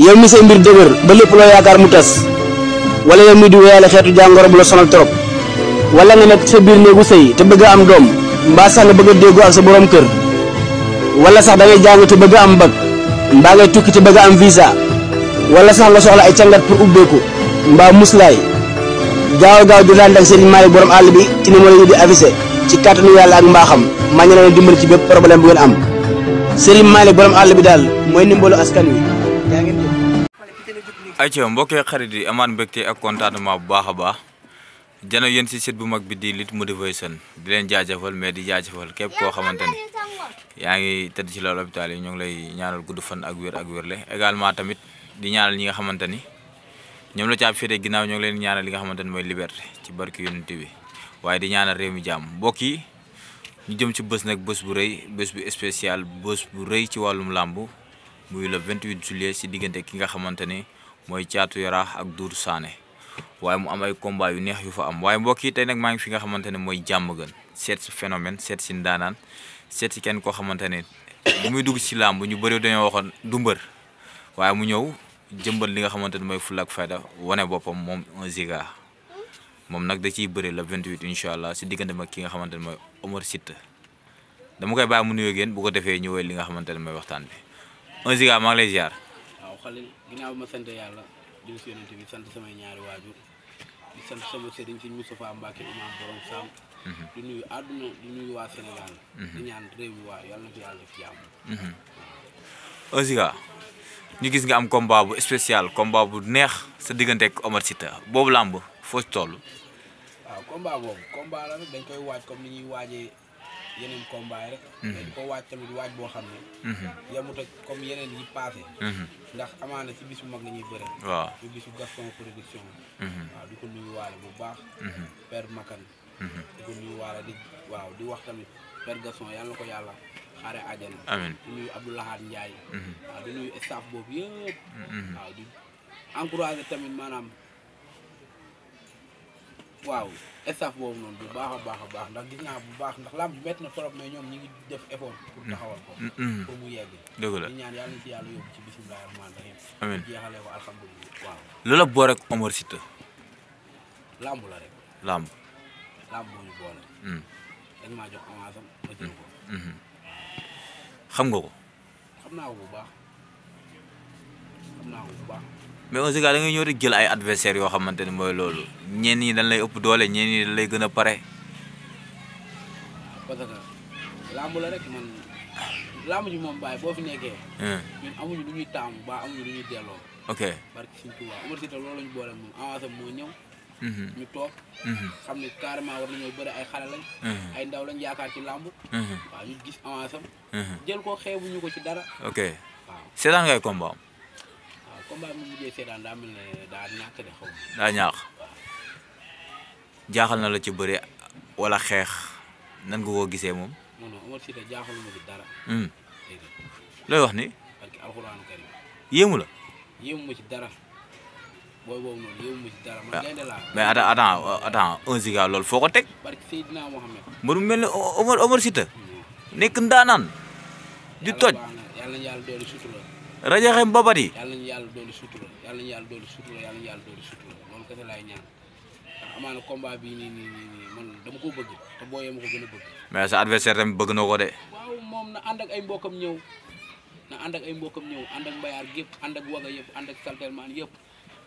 yow mi say mbir dëgër ba lépp loo yaakaar mu tas wala yow mi di wéyale xeetu jàngoro bu la sonal trop wala nga nekk sa biir néegu sëy te bëgg a am doom mbaa sax nga bëgg a déggoo ak sa borom kër wala sax da ngay jàng te bëgg a am bac mbaa ngay tukki te bëgg a am visa wala sax nga soxla ay cangat pour ubbeeku mbaa muslaay gaaw di daan ak Serigne Malick borom àll bi ci numéro yi di affiché ci kàttanu yàlla ak mbaaxam maa ngi leen dimbali ci bépp problème bu ngeen am Serigne Malick borom àll bi daal mooy ndimbalu askan wi yaa ngeen jëf. ayca mbokkee xarit yi amaat mbégte ak contentement bu baax a baax jano yéen si site bu mag bi di Lutte Motivation di leen jaajëfal mais di jaajëfal képp koo xamante ni yaa ngi tëdd ci loolu hôpital yi ñoo ngi lay ñaanal gudd fan ak wérle également tamit di ñaanal ñi nga xamante ni ñoom la caa féetee ginnaaw ñoo ngi leen ñaanal li nga xamante ni mooy liberté ci barki yonent bi waaye di ñaanal réew mi jàmm mbokk yi ñu jëm ci bés nag bés bu rëy bés bu spécial bés bu rëy ci wàllum làmb muy le 28 juillet si diggante ki nga xamante ni mooy Thiatou Yarakh ak Doudou Sané waaye mu am ay combat yu neex yu fa am waaye mbokk yi tey nag maa ngi fi nga xamante ne mooy Diamaguène seet si phénomène seet si ndaanaan seet si kenn koo xamante ne bu muy dugg ci làmb ñu bëri dañoo waxoon du mbër waaye mu ñëw jëmbal li nga xamante ne mooy fulla ak fayda wane boppam moom 1 Giga moom nag da ciy bëri le 28 incha allah si diggante mag ki nga xamante ne mooy Omar Siteu dama koy bàyyi mu nuyoo génn bu ko defee ñëwee li nga xamante ne mooy waxtaan bi 1 Giga maa ngi lay ziar. waaw Khalil ginnaaw ma sant yàlla di si yonent bi sant samay ñaari waajur di sant sama sëriñ si Moustapha Mbacke imam borom Sam di nuyu àdduna di nuyu waa Sénégal di ñaan réew mi waa yàlla na fi yàlla def jàmm 1 Giga ñu gis nga am combat bu spécial combat bu neex sa diggante ak Omar Siteu boobu làmb foo ci toll. waaw combat boobu combat la rek dañ koy waaj comme ni ñuy waajee yeneen combat yi rek. mais di ko waaj tamit waaj boo xam ne. yemut ak comme yeneen yi passé. ndax amaana si bisu mag la ñuy bëre. waaw si bisu Gaston production. waaw di ko nuyu waale bu baax. Père Makan. di ko nuyu waale di wax tamit Père Gaston yàlla na ko yàlla xaare àjjana. amiin di nuyu Abdoulahad Ndiaye. waaw di nuyu staff boobu yëpp. waaw di encouragé tamit maanaam. waaw staff boobu noonu bu baax a baax ndax gis naa bu baax ndax lamb métti na trop mais ñoom ñi ngi def effort pour taxawal ko pour mu yegg dëgg la di ñaan yàlla na ci yàlla yóbbu ci bisimilah rahmaani rahim amiin jeexalee ko alhamdulilah waaw loola boo rek Omar Siteu lamb la rek lamb moo ñu boole dañ maa jox avance am ma jël ko xam nga ko xam naa ko bu baax mais 1 Giga da ngay ñëw rek jël ay adversaires yoo xamante ne mooy loolu ñenn ñi dañ lay ëpp doole ñenn ñi dañ lay gën a pare. parce que lamb la rek man lamb ji moom bàyyi boo fi nekkee. ñun amuñu lu ñuy taamu ba amuñu lu ñuy delloo. ok barki Sëñ Tuubaa Omar Siteu loolu la ñu boole moom avance moo ñëw. ñu toog. xam ne carrément war nañoo bëri ay xale lañ. ay ndaw lañ yaakaar ci lamb. waaw ñu gis avance am. jël ko xeebuñu ko ci dara. ok waaw seetaan ngay combat am. combat bi mu mujjee seetaan daa mel ne daa ñàkk de xaw ma. daa ñaax jaaxal na la ci bëri wala xeex nan nga koo gisee moom. non non Omar Siteu jaaxaluma ci dara. looy wax ni. parce que alxuraanu karim yéemu la. yéemu ma ci dara booy boobu noonu yéemu ma ci dara man gaynde laa. mais attends 1 Giga loolu foo ko teg. parce que Seydina Mohamed. mbër mu mel ne Omar Siteu nekk ndaanaan di toj. yàlla na yàlla dooli sutura. rajaxe mbabat yi. yàlla nañu yàlla dooli sutura yàlla nañu yàlla dooli sutura yàlla nañu yàlla dooli sutura loolu kese laay ñaan ndax amaana combat bii nii man dama ko bëgg te booyee ma ko gën a bëgg. mais sa adversaire tamit bëgg na ko de. waaw moom na ànd ak ay mbokkam ñëw ànd ak mbayaar gépp ànd ak waga yëpp ànd ak saltelmaan yëpp.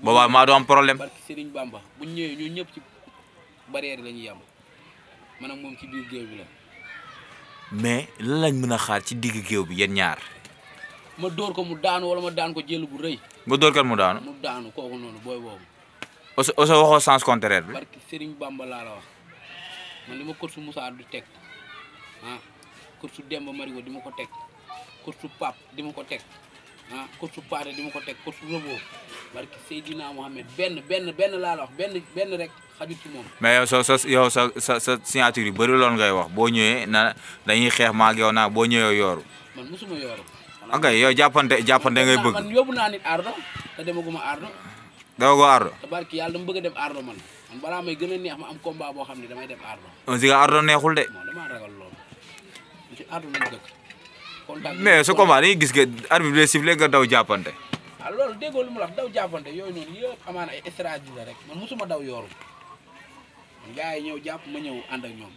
boobaa maa du am problème. barke Serigne Bamba bu ñu ñëwee ñun ñëpp ci barrière la ñuy yem man ak moom ci biir géew bi la. mais lan lañ mën a xaar ci digg géew bi yéen ñaar. ma dóor ko mu daanu wala ma daan ko jël bu rëy. nga dóor kat mu daanu. mu daanu kooku noonu booy boobu. oso waxoo sens contraire bi. barke Serigne Bamba laa la wax man li ma kër su Moussa du teg kër su Demba Marigo di ma ko teg kër su Pape di ma ko teg kër su Paate di ma ko teg kër su Robo barke Seydina Mohamed benn laa la wax benn rek xajut ci moom. mais yow sa signature yu bëri loolu ngay wax boo ñëwee na dañuy xeex ma ak yow naa boo ñëwee yooru. man mosuma yooru. ok yow jàppante ngay bëgg. man yóbbu naa nit ardo te demaguma ardo. dama ko ardo. te barki yàlla dama bëgg a dem ardo man balaa may gën a neex ma am combat boo xam ne damay dem ardo. 1 Giga ardo neexul de. non damaa ragal loolu ci ardo lañ dëkk. mais su combat dañuy gis nga arbitre bi sifflé nga daw jàppante. ah loolu déggoo lu mu la wax daw jàppante yooyu noonu yëpp amaana ay stratégie la rek man musuma daw yooru man gars yi ñëw jàpp ma ñëw ànd ak ñoom.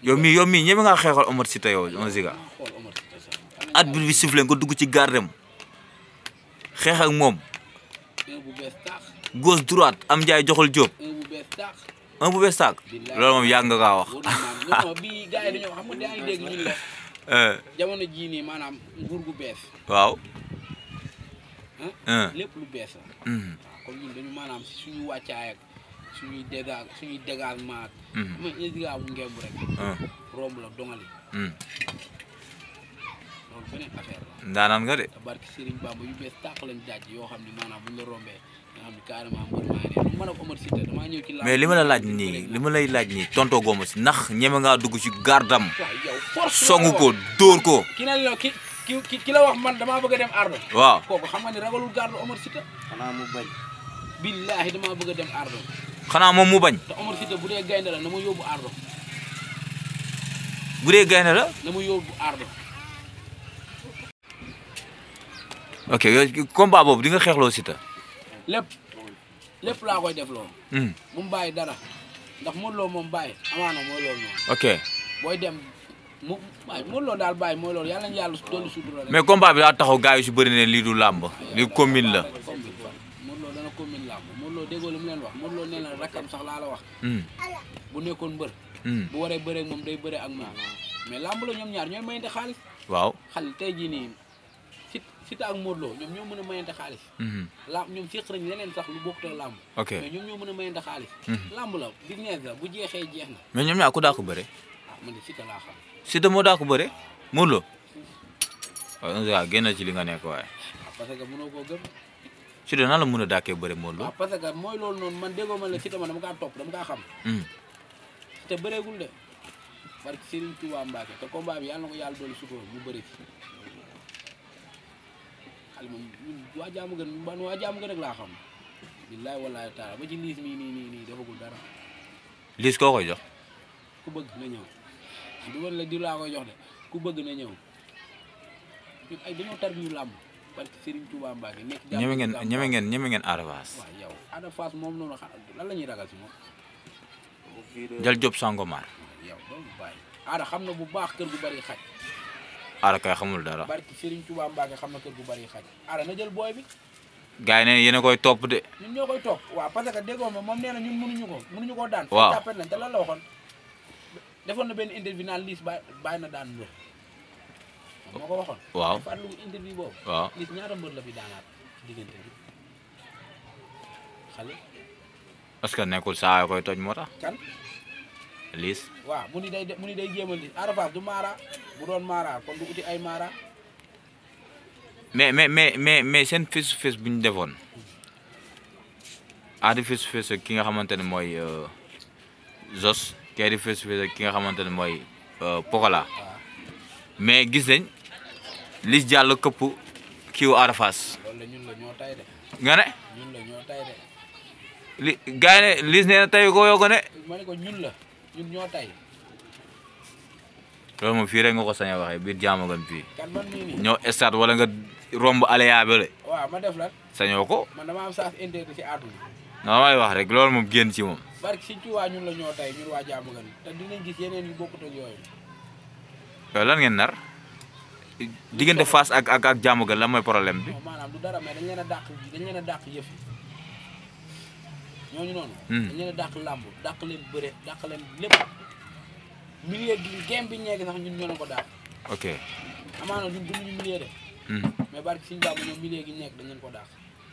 yow mii ñeme ngaa xeexal Omar Siteu yow on Ziga. xool Omar Siteu sax. at bi sifflé nga dugg ci gardem xeex ak moom. bu bees taax. gauche droite am njaay joxul Diop. bu bees taax. bu bees taax. loolu moom yàgg nga kaa wax. non bii gars yi dañoo xam nga yaa ngi dégg ñun la. jamono jii nii maanaam nguur gu bees. waaw. lépp lu bees la. waaw comme ñun dañu maanaam si suñu wàccaay ak suñuy dégagement ak. mooy Ziga bu ngemb rek. romb la dongali. loolu beneen affaire la. ndaanaan nga de. te barki Serigne Bamba yu bees tàq lañ jaaj yoo xam ne maanaam buñ la rombee nga xam ne carrément mbër maa ngi ne man ak Omar Siteu damaa ñëw ci. mais li ma la laaj nii li ma lay laaj nii tontoo gooma si ndax ñeme ngaa dugg ci gardam. waaw yow force songu ko dóor ko. ki la wax man damaa bëgg a dem ardo. waaw kooku xam nga ne ragalul garde Omar Siteu. xanaa mu bañ. billaahi damaa bëgg a dem ardo. xanaa moom mu bañ. te Omar Siteu bu dee gaynde la na ma yóbbu ardo. bu dee gaynde la. na ma yóbbu ardo. ok yow combat boobu di nga xeexloo Siteu. lépp laa koy def loolu. bu mu bàyyi dara ndax Modou Lo moom bàyyi amaana mooy loolu noonu. ok booy dem waaye Modou Lo daal bàyyi mooy loolu yàlla nañu yàlla dolli sutura rek. mais combat bi daa taxaw gars yu si bëri ne lii du làmb lii commune la. Modou Lo dana commune làmb Modou Lo déggoo li mu leen wax Modou Lo nee na rakkam sax laa la wax. bu nekkoon mbër. bu waree bëree moom day bëree ak moom mais làmb la ñoom ñaar ñooy mayante xaalis. waaw xale tey jii nii Siteu ak Modou Lo ñoom ñoo mën a mayante xaalis. làmb ñoom séq nañ leneen sax lu bokkut ak làmb. ok mais ñoom ñoo mën a mayante xaalis. làmb la business la bu jeexee jeex na. mais ñoom ñaar ku daa ko bëre. man de Siteu laa xam. Siteu moo daa ko bëre Modou Lo. waaw on dirait génn ci li nga nekk waaye. parce que mënoo koo gëm. Siteu nan la mën a daakee bëre Modou Lo. waaw parce que mooy loolu noonu man déggoo man la Siteu man dama kaa topp dama kaa xam. te bëreegul de parce que Serigne Touba Mbacke te combat bi yàlla na ko yàlla doolu sutura mu bëri ci. xale moom ñun waa jaamu gën rek laa xam. billaay wallaay taala ba ci liis nii defagul dara. liis koo koy jox. ku bëgg na ñëw du woon la di laa koy jox de ku bëgg na ñëw ñun ay dañoo tar bi ñu làmb parce que Serigne Touba Mbacke nekk. ñeme ngeen Ada Fass. waaw yow Ada Fass moom noonu lan la ñuy ragal si moom. Jal Diop Sangomar. yow loolu bàyyi Ada xam na bu baax kër gu bari xaj. Ada kay xamul dara. barki Serigne Touba Mbacke xam na kër gu bari xaj Ada na jël booy bi. gars yi ne yéen a koy topp de. ñun ñoo koy topp waaw parce que déggoo ma moom nee na ñun mënuñu koo daan. waaw jàppet nañ te lan la waxoon defoon na benn interview naan liis bàyyi na daan mbër moo ko waxoon. waaw fàttali ko interview boobu. waaw liis ñaata mbër la fi daanaat diggante bi xale. parce que nekkul saa koy toj moo tax. kan. liis. waaw mu ni day jéemal liis Ada Fass du maara bu doon maara kon du uti ay maara. mais seen face to face bu ñu defoon Ada face to face ki nga xamante ne mooy Zos kii di face to face ki nga xamante ne mooy Pokola mais gis nañ Liss Diallo këpp kiiwu Ada Fass. loolu la ñun la ñoo tay de. nga ne. ñun la ñoo tay de. gars yi ne Liss nee na tay ko yoo ko ne. ma ne ko ñun ñoo tay. loolu moom fii rek nga ko sañ a waxee biir Diamaguène fii. kan man mii nii. ñëw stade wala nga romb Alea Bale. waaw ma def lan. sañoo ko. man dama am sens intérêt ci àdduna. non may wax rek loolu moom génn ci moom. barke si ci waa ñun la ñoo tay ñun waa Diamaguène te dinañ gis yeneen yu bokkut ak yooyu. yow lan ngeen nar diggante Fass ak Diamaguène lan mooy problème bi. non maanaam du dara mais dañ leen a dàq yëf yi ñooñu noonu. dañ leen a dàq làmb dàq leen bëre dàq leen lépp. milieu bi game bi ñeegi sax ñun ñoo leen ko dàq. ok amaana ñun duñu milieu de. mais barke Sëñ Bamba ñoom milieu gi nekk dañ leen ko dàq.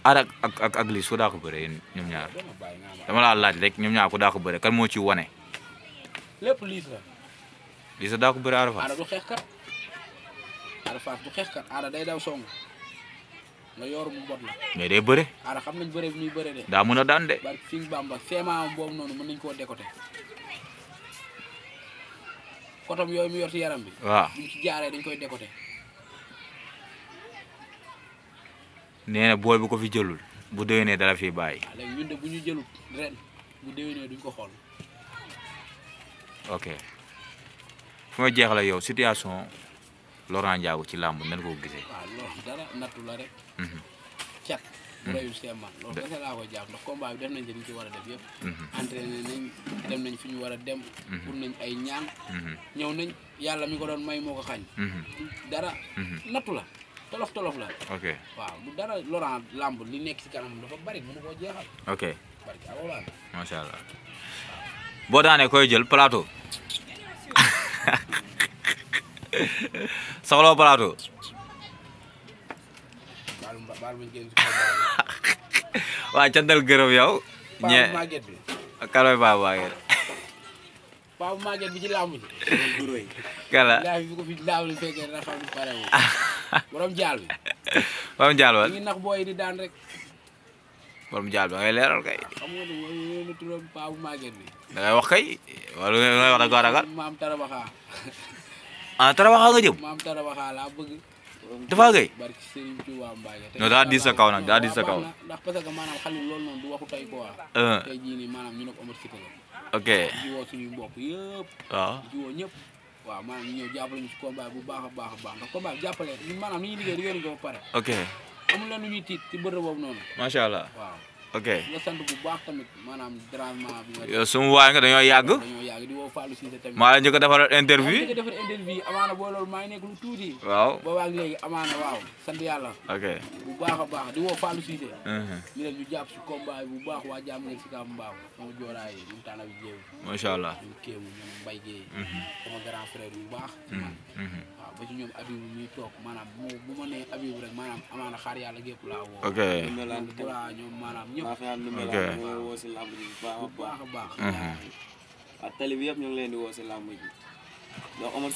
Ada ak Liss ku daa ko bëre ñoom ñaar dama laa laaj rek ñoom ñaar ku daa ko bëre kan moo ci wane. lépp Liss la. Liss daa ko bëre Ada Fass. Ada du xeexkat Ada Fass du xeexkat Ada day daw song nga yor mu bot la. mais day bëre. Ada xam nañ bëre bi ñuy bëre de. daa mën a daan de. barke Sëñ Bamba seemaam boobu noonu mën nañ koo décoté. kotom yooyu mu yor ci yaram bi. waaw buñ ci jaaree dañ koy décoté. nee na booy bu ko fi jëlul bu déwénee dara fii bàyyi. waaw léegi ñun de bu ñu jëlut ren bu déwénee duñ ko xool. ok fu ma jeexale yow situation Laurent Ndiago ci làmb nan ko gisee. waaw loolu dara nattu la rek. cat bu rayul seemaan loolu kese laa koy jàpp ndax combat bi def nañ ci li ñu ci war a def yëpp entraîné nañ dem nañ fi ñu war a dem pour nañ ay ñaan ñëw nañ yàlla mi ko doon may moo ko xañ dara nattu la tolof la ok waaw du dara Laurent lamb li nekk ci kanam dafa bari mënu koo jeexal ok bari alxuraan macha allah boo daanee koy jël plateau soxla plateau baal ma génn ci waa cantal gërëm yow Paa Maguette bi kaloy Paa Maguette Paa Maguette bi ci lamb ji kala laa fi ko fi laaw li fekkee dina xam ne pare wu borom jaal bi borom jaal ba ngi nax booy di daan rek borom jaal ba ngay leeral kay xam nga ne turam Paa Maguette bi da ngay wax kay wala ngay wax da ko ragal maam Tarabaxa ah Tarabaxa nga jëm maam Tarabaxa laa bëgg dafa gay barki Serigne Touba Mbaye non daa diis sa kaw nag daa diis sa kaw ndax parce que maanaam xale loolu noonu du waxu tey quoi tey jii nii maanaam ñu ne ko Omar Cité la ok di woo suñuy mbokk yëpp waaw di woo ñëpp waaw maanaam ñu ñëw jàppale ñu ci combat bu baax a baax ndax combat bi jàppale ñun maanaam ni ñuy liggéey nañ ko ba pare ok amul leen lu ñuy tiit ci bërëb boobu noonu macha allah waaw ok nga sant bu baax tamit maanaam dérangement bi nga yow suma waay nga dañoo yàgg dañoo yàgg di woo Fallou Cissé tamit maa la njëkk a defar interview nga defar interview amaana boo loolu maa ngi nekk lu tuuti waaw boobaag léegi amaana waaw sant yàlla ok bu baax a baax di woo Fallou Cissé ñu leen ñu jàpp si combat bu baax waa jàmm ngeen si kam mbaaw sama jooraay yi ñu taana bi jéew macha allah ñu kéemu ñoom Mbaye Guèye sama grand frère bu baax waaw ba ci ñoom Abibu ñuy toog maanaam bu ma nee Abibu rek maanaam amaana xaar yàlla gépp laa woo ok bura ñoom maanaam ñëpp ok woo si lamb ji bu baax a baax ak tali bi yëpp ñu ngi leen di woo si lamb ji donc Omar